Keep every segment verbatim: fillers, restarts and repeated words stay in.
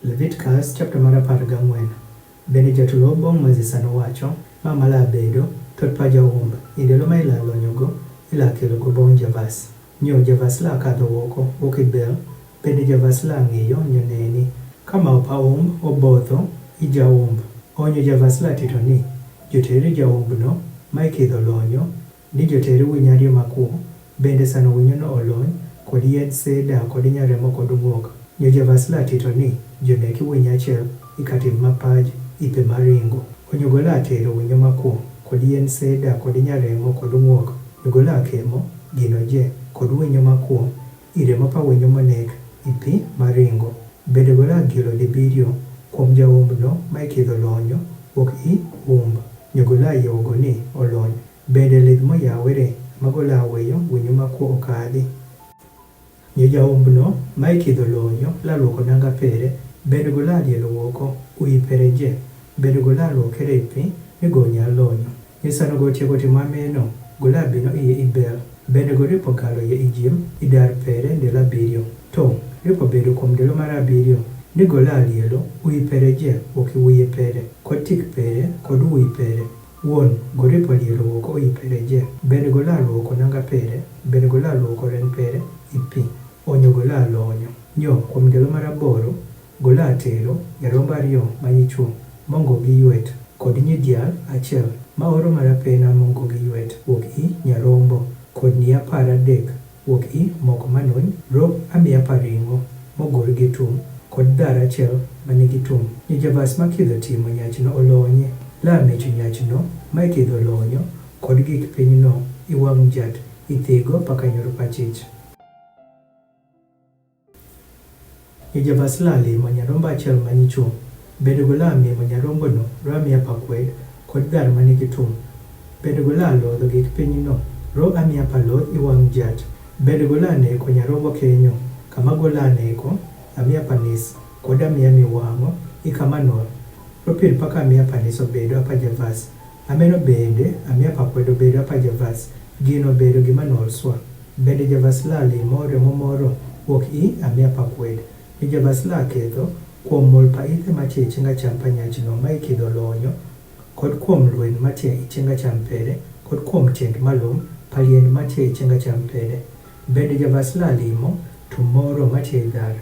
Leviticus chapter mar apar gang'wen. Bende jatulobong Moses nowacho, ma mala bedo, thot pa jaumb, indelo ma ila lonyogo, ila kelogo bong javas. Nyo javas la kadho woko, wok i bel, bende javas la ng'iyo nyo neni. Kama opa umb, obotho, i jaumb. Onyo javas la tito ni, joteri jaumb no, ma ikidho lonyo, ni joteri winy ariyo makuo, bende sano winyo no olony, kod yedh seda, kod nyaremo kod ng'uok. Nyo javas la tito ni, joneki winy achiel, i kativ mapaj, i pe maringo. Onyogo la tero winyo makuo, kod yedh seda, kod nyaremo kod ng'uok. Nyogo la kemo, gino je, kod winyo makuo, i remo pa winyo monek, i pi maringo. Bende gola gilo dibiriyo, kuom jaumb no, ma ikidho lonyo, wok i umb. Nyogo la yogo ni, olony. Bende lidh moyawere, ma gola weyo, winyo makuo okadhi. Nyo jaumb no, ma ikidho lonyo, la luoko nanga pere, bende gola lielo woko, uyi pere je, bende gola luokere i pi, ni go nyal lonyo. Nyo sano go tieko timo ameno, gola bino iye i bel, bende go ripo galo ye i jim, i dar pere, ndelo abiriyo. To, ripo bedo kuom ndelo mar abiriyo, ni gola lielo, uyi pere je, wok i wiye pere, kod tik pere, kod uyi pere. Wuon, go ripo lielo woko uyi pere je, bende gola luoko nanga pere, bende gola luoko ren pere, i pi. Onyo gola lonyo. Nyo, kuom ndelo mar aboro, gola tero, nyarombo ariyo, ma nyichwo, mongo gi ywet, kod nyidiel achiel, ma oro mar apena mongo gi ywet, wok i nyarombo, kod nyi apar adek, wok i moko manuny, ro amiaparing'o, mogur gi tum, kod dhar achiel, ma nigi tum. Nyo javas ma kidho timo nyachno olonye, la mecho nyachno, ma ikidho lonyo, kod gik pinyno, i wang' jat, i thigo paka nyoro pachich. Nyo javas la limo nyarombo achiel ma nyichwo, bende gola mimo nyarombo no, ro amiapa kwed, kod dhar ma nigi tum. Bende gola lodho gik pinyno, ro amiapa lodh i wang' jat. Bende gola neko nyarombo kenyo, kama gola neko, amiapa nis, kod amia miwang'o, i kama nol. Ro pir paka amiapa nis obedo apa javas. Ameno bende, amiapa kwed obedo apa javas. Gino obedo gima nol swa. Bende javas la limo remo moro, wok i amiapa kwed. Nyo javas la ketho, kuom mol pa ithe matie i chenga cham pa nyachno ma ikidho lonyo, kod kuom lwen matie i chenga cham pere, kod kuom tiend malom pa liend matie i chenga cham pere. Bende javas la limo, tum moro matie i dhar.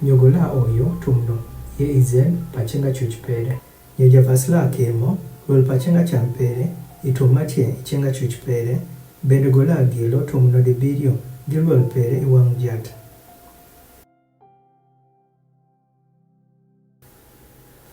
Nyogo la oyo, tumno, ye i zen, pa chenga chuch pere. Nyo javas la kemo, lwel pa chenga cham pere, i tum matie i chenga chuch pere. Bende gola gilo tumno dibiriyo, gi lwel pere i wang' jat.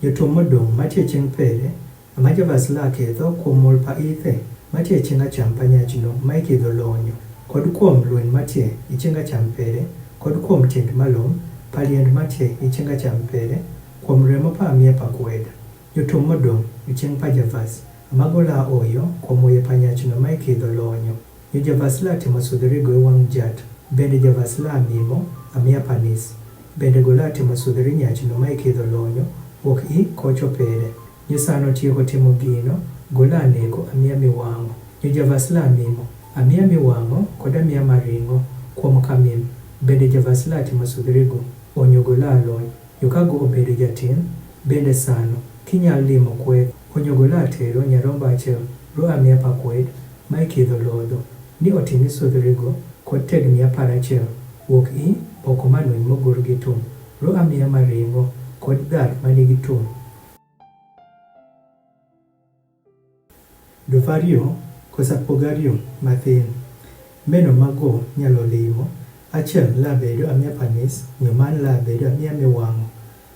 Nyo tum modong' matie cheng pere, ama javas la ketho kuom mol pa ithe, matie cheng acham pa nyachno, ma ikidho lonyo, kod kuom lwen matie i cheng acham pere, kod kuom tiend malom pa liend matie i cheng acham pere, kuom remo pa amia pa kwed. Nyo tum modong' i cheng pa javas, ama gola oyo kuom oye pa nyachno, ma ikidho lonyo. Nyo javas la timo sudhurigo i wang' jat, bende javas la mimo amia pa nis. Bende gola timo sudhuri nyachno ma ikidho lonyo, wok i kocho pere. Nyo sano tieko timo gino, gola neko amia miwang'o. Nyo javas la mimo amia miwang'o kod amia maring'o kuom kamim. Bende javas la timo sudhurigo, onyogo la lony. Nyo ka go obedo jatin, bende sano, kinyal limo kweth, onyogo la tero nyarombo achiel, ro amia pa kwed, ma ikidho lodho, ni otim i sudhurigo, kod tegni apar achiel, wok i boko manuny mogur gi tum, ro amia maring'o, kod dhar ma nigi tum. Duf ariyo, kosa pog ariyo mathin. Meno mago nyalo limo, achiel la bedo amia pa nis, nyo man la bedo amia miwang'o.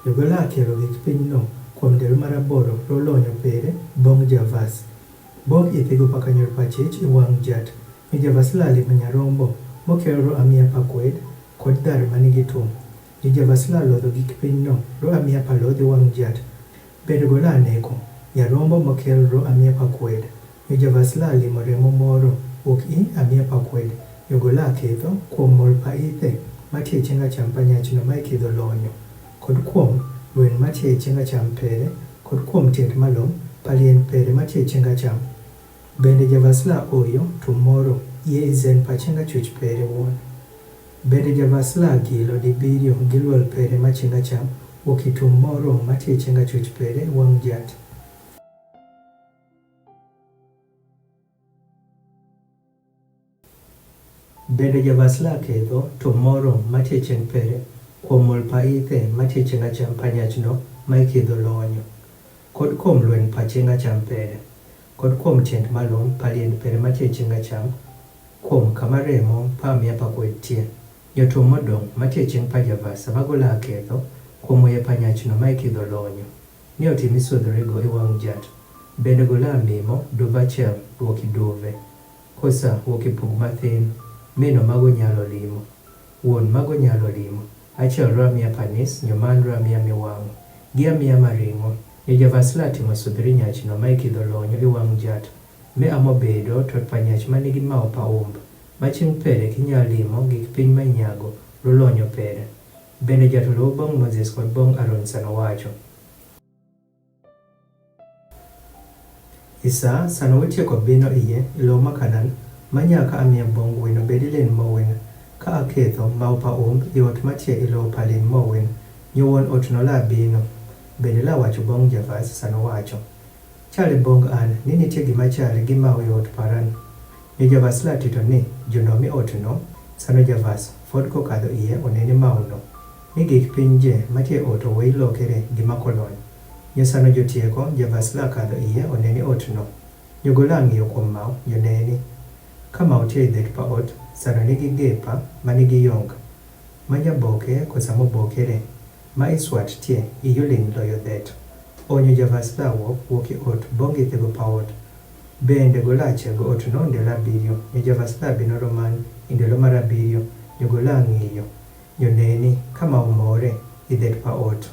Jogo la kelo gik pinyno kuom ndalo mar aboro, ro lonyo pere bong' javas. Bong' ithigo paka nyoro pachich i wang' jat. Nyo javas la limo nyarombo, mokel ro amia pa kwed, kod dhar ma nigi tum. Nyo javas la lodho gik pinyno, ro amia pa lodh i wang' jat. Bende gola neko nyarombo mokel ro amia pa kwed. Nyo javas la limo remo moro, wok i amia pa kwed. Nyo gola ketho kuom mol pa ithe, matie i chenga cham pa nyachno ma ikidho lonyo, kod kuom lwen matie i chenga cham pere, kod kuom tiend malom pa liend pere matie i chenga cham. Bende javas la oyo tum moro, ye i zen pa chenga chuch pere wuon. Bende javas la gilo dibiriyo gi lwel pere ma chenga cham, Wuok i tum moro ma tie ching achwich pere wang' jat. Bende Javas la kedho tum moro ma tie ching pere, kuom mul pa ithe ma tie ching acham pa nyach no ma ikidho lonyo, kod kuom lweny pa ching acham pere, kod kuom tiend malom pa liend pere ma tie ching acham, kuom kama remo pa amia pa kwed tie. Nyo tum modong' ma tie ching pa Javas ma golo kedho kuom muye pa nyach no ma ikidho lonyo, ni oti misudhrigo i wang' jat. Bende golo mimo duve achiel wuok i duve, kosa wuok i pug mathin, mino ma gonyalo limo, wuon ma gonyalo limo, achiel ro amia pa nis, nyo man ro amia miwang'o, gi amia ma ring'o. Nyo Javas la timo sudhri nyach no ma ikidho lonyo i wang' jat, me amo bedo tot pa nyach ma nigi maw pa umb, ma ching pere kinyal limo gik piny ma inyago ro lonyo pere. Bende jatolo bong' Moses kod bong' Aron sano wacho. Isa sano wetieko bino iye i lowo ma Kanaan, ma nyaka amia bong' wino bed i liend mowin, ka aketho maw pa umb i ot ma tie i lowo pa liend mowin, nyo wuon ot no la bino, bende la wacho bong' Javas sano wacho. Chale bong' an ni nitie gima chal gi maw i ot paran. Nyo Javas la tito ni jonom i ot no, sano Javas fod kokadho iye oneni maw no, ni gik piny je ma tie ot owe ilokere gima kolony. Nyo sano jotieko Javas la kadho iye oneni ot no, nyo golo ng'iyo kuom maw, nyo neni. Ka maw tie i dhet pa ot, sano nigi gepa ma nigi yong, ma nyaboke kosa mobokere, ma iswat tie iyuliny loyo dhet. Onyo Javas la wuok, wuok i ot bong' githego pa ot. Bende golo chego ot no ndelo abiriyo, nyo Javas la bino roman i ndelo mar abiriyo, nyo golo ng'iyo, nyo neni, ka maw more i dhet pa ot.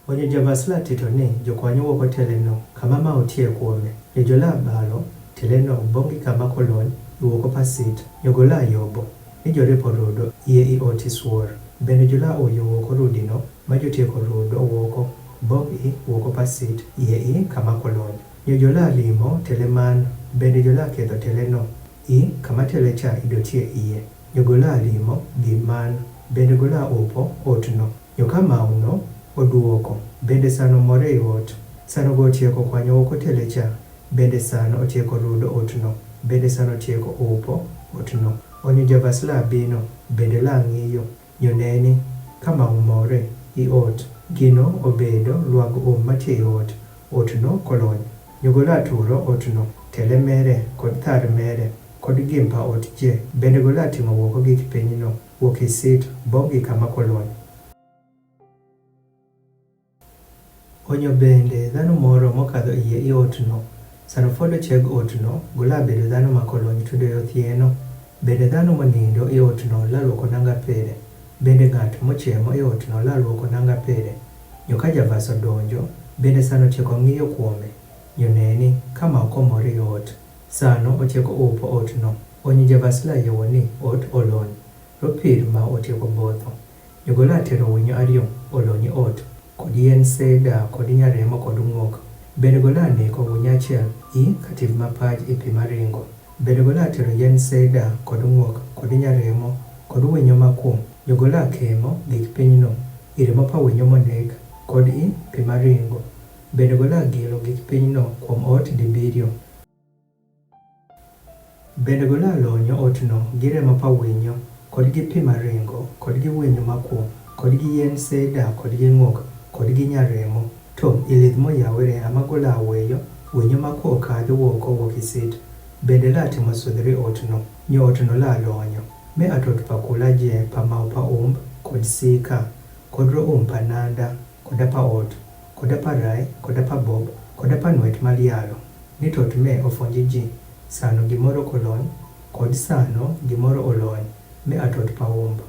Onyo Javas la tito ni jokwanyo wuok otele no kama maw tie kuome, nyo jola balo tele no bong' gi kama kolony i wuoko pa sit, nyo golo yobo, ni joripo rudo iye i ot i suor. Bende jola oyo wuoko rudi no, ma jotieko rudo wuoko bong' i wuoko pa sit iye i kama kolony. Nyo jola limo tele man, bende jola kedho tele no i kama tele cha ido tie iye, nyo golo limo gi man, bende golo upo ot no. Nyo ka maw no oduoko, bende sano more i ot, sano gotieko kwanyo wuoko tele cha, bende sano otieko rudo ot no, bende sano tieko upo ot no. Onyo Javas la bino, bende la ng'iyo, nyo neni, ka maw more i ot, gino obedo lwag um ma tie i ot, ot no kolony. Nyo golo turo ot no, tele mere kod thar mere, kod gimpa ot je, bende golo timo wuoko gik piny no, wuok i sit bong' gi kama kolony. Onyo bende dhano moro mokadho iye i ot no, sano fod ocheg ot no, golo bedo dhano ma kolony tudo yo thieno. Bende dhano monindo i ot no la luoko nanga pere. Bende ng'at mochiemo i ot no la luoko nanga pere. Nyo ka Javas odonjo, bende sano tieko ng'iyo kuome, nyo neni, ka maw komore i ot, sano otieko upo ot no. Onyo Javas la yowo ni ot olony. Ropir ma otieko botho. Nyo golo tero winyo ariyo olony i ot, kod yien seda kod nyaremo kod ng'ok. Bende golo neko winyo achiel i kativ ma paj i pi ma ringo. Bende golo tero yien seda kod ng'ok kod nyaremo kod winyo makwong. Nyo golo kemo gik piny no, i remo pa winyo monek, kod i pi ma ringo. Bende golo gilo gik piny no kuom ot dibiriyo. Bende golo lonyo ot no gi remo pa winyo, kod gi pi ma ringo, kod gi winyo makwong, kod gi yien seda, kod gi ng'ok, kod gi nyaremo. To i lidh moyawere ama golo weyo winyo makwong okadh wuoko wuok i sit. Bende la timo sudhri ot no, nyo ot no la lonyo. Me atot pa kula je pa maw pa umb, kod sika, kod ro um pa nanda, kod apa ot, kod apa rai, kod apa bob, kod apa nwet ma lialo, ni tot me ofonji ji, sano gimoro kolony, kod sano gimoro olony, me atot pa umb.